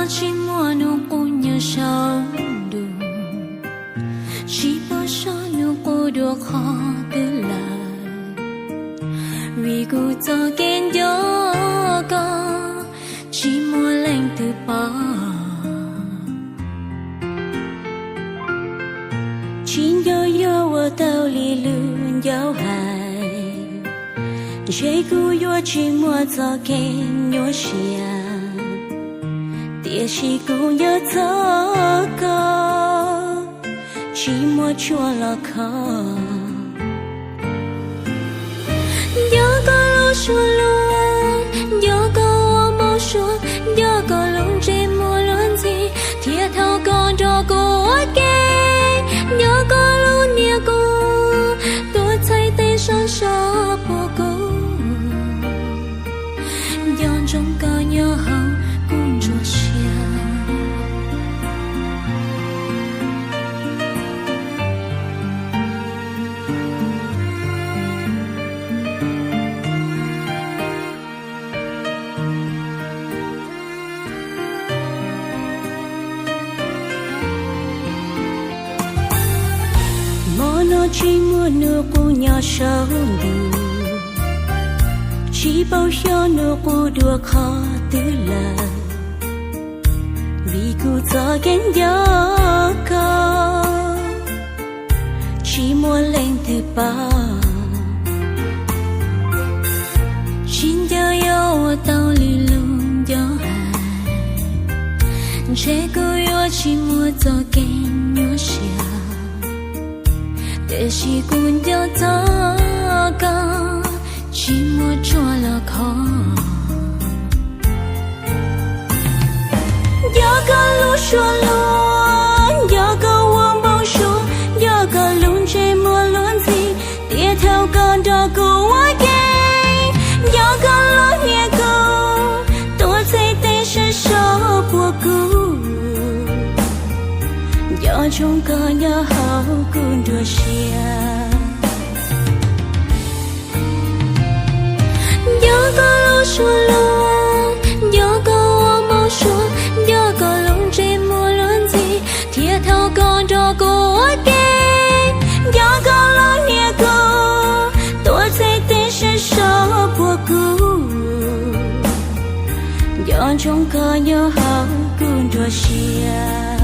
Tsis muaj nub qub nyob saum ntuj, tsis paub xyov nub qub dua qhov twg lawm. Vim kuv txoj kev nco koj, tsis muaj leej twg pom. Tsis nco yog ua tau li lus ncauj hais, ntshe kuv yuav tsis muaj txoj kev nyuaj siab. Tiam sis kuv nco txog koj, tsis muaj tshuaj los kho. Nco koj lub suab luag, nco koj ua npau suav, nco koj lub ntsej muag luag ntxhi, thiab thaum koj nrog kuv ua ke. Nco koj lub niag kub, tuaj txhais tes sov sov puag kuv. Nco ntsoov koj nyob hauv kuv nruab siab. Hmo no tsis muaj nub qub nyob saum ntuj, tsis paub xyov nub qub dua qhov twg lawm. Vim kuv txoj kev nco koj, tsis muaj leej twg pom. Tsis nco yog ua tau li lus ncauj hais, ntshe kuv yuav tsis muaj txoj kev nyuaj siab. Tiam sis kuv nco txog koj, tsis muaj tshuaj los kho. Nco koj lub suab luag, nco koj ua npau suav, nco koj lub ntsej muag luag ntxhi, thiab thaum koj nrog kuv ua ke. Nco koj lub niag kub, tuaj txhais tes sov sov puag kuv. Nco ntsoov koj nyob hauv kuv nruab siab. Nco koj lub suab luag, nco koj ua npau suav, nco koj lub ntsej muag luag ntxhi, thiab thaum koj nrog kuv ua ke. Nco koj lub niag kub, tuaj txhais tes sov sov puag kuv. Nco ntsoov koj nyob hauv kuv nruab siab.